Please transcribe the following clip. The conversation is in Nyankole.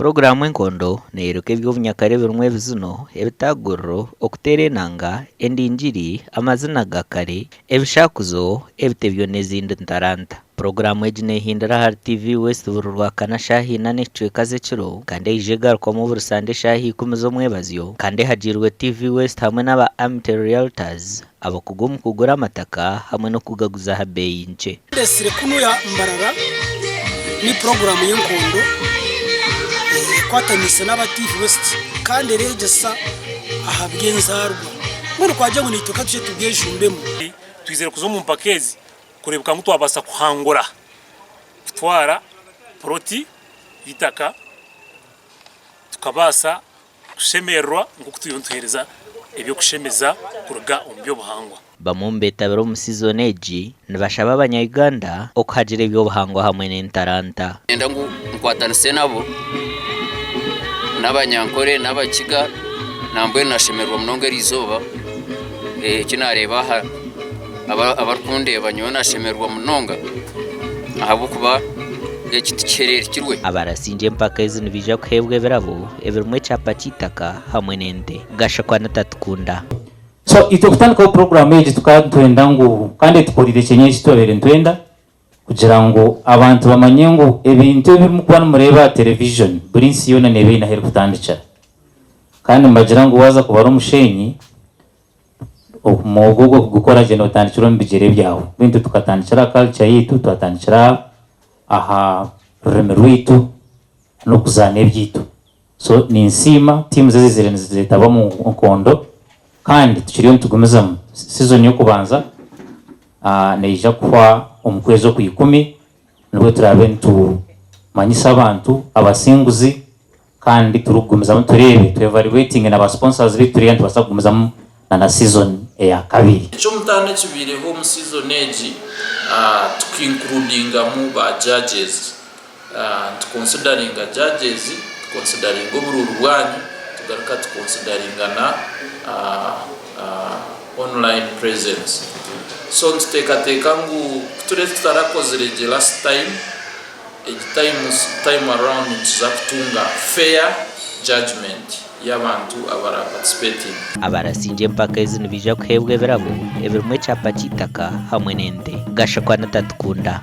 Puroguraamu Enkondo neeyoreka eby'obunyakare ebirimu ebizino, ebitaaguriro, okuteera enanga, endingiri, amazina ga kare, ebishakuzo, ebitebyo n'ezindi ntaranta. Puroguraamu egi neehindira ahari TV West buri Rwakana shaaha ina n'ekicweka z'ekiro kandi eija egarukwamu buri Sande eshaaha ikumi z'omwebazyo kandi ehagiirwe TV West hamwe n'aba Amity Realtors abakugu omu kugura amataka hamwe n'okugaguza aha beeyi nkye. Ndetsire kunu ya Mbarara ni puroguraamu y'enkondo ekwataniise n'aba TV West kandi ereegyesa aha by'enzaarwa. Mbwenu kwagira ngu naitwe ka tuje tubyejumbemu. Twizire kuza omu mpaka ezi kureebeka ngu twabaasa kuhangura kutwara puroti y'eitaka tukabaasa kushemererwa nk'oku turiyo nituheereza eby'okushemeza kuruga omu by'obuhangwa. Bamwe omu beetabire omu sizoni egi nibashaba abanya-Uganda okuhagira eby'obuhangwa hamwe n'entaranta. Niinyenda ngu nkwatanise nabo, n'abanyankore n'abakiga, nambwenu nashemererwa munonga eri izooba, eki naareeba aha abarikundeeba nyowe nashemererwa munonga ahabw'okuba eki tikihereerukirwe. Abarasingye empaka ezi nibaija kuheebwa ebirabo ebirimu ekyapa ky'eitaka hamwe n'ente. Gashakwa na Tatukunda. So itwe kutandikaho puroguraamu egi tukaba nitwenda ngu kandi etukorire kyenyini eki twabaire nitwenda kugira ngu abantu bamanye ngu ebintu ebi murikuba nimureeba aha television buri nsi yoona neeba eine ahu erikutandikira. Kandi nibagira ngu waaza kubara omusheenyi, omwoga ogwo kugukora gye nootandikira omu bigyere byawe. Mbwenu itwe tukatandikira aha culture yaitu, twatandikira aha rurimi rwaitu n'okuzaana ebyaitu. So ninsiima teams ezizire nizetaba omu nkondo kandi tukiriyo nitugumizamu. Season y'okubanza neija kuhwa omu kwezi okwikumi nibwo turaabe nitumanyisa abantu abasinguzi kandi turikugumizamu tureebe tu evaluatinge na ba sponsors beitu tureebe nitubaasa kugumizamu na na season eya kabiri. Eky'omutaano ekibaireho omu season egi, tuka includingamu ba judges. Nitukonsidaringa judges, tukonsidaringa oburuuru bwanyu, tugaruka tukonsidaringa na online presence. So nituteekateeka ngu ku tutarakozire gye last time, egi time around nituza kutunga fair judgement y'abantu abara participatinge. Abarasingye empaka ezi nibaija kuheebwa ebirabo ebirimu ekyapa ky'eitaka hamwe n'ente. Gashakwa na Tatukunda.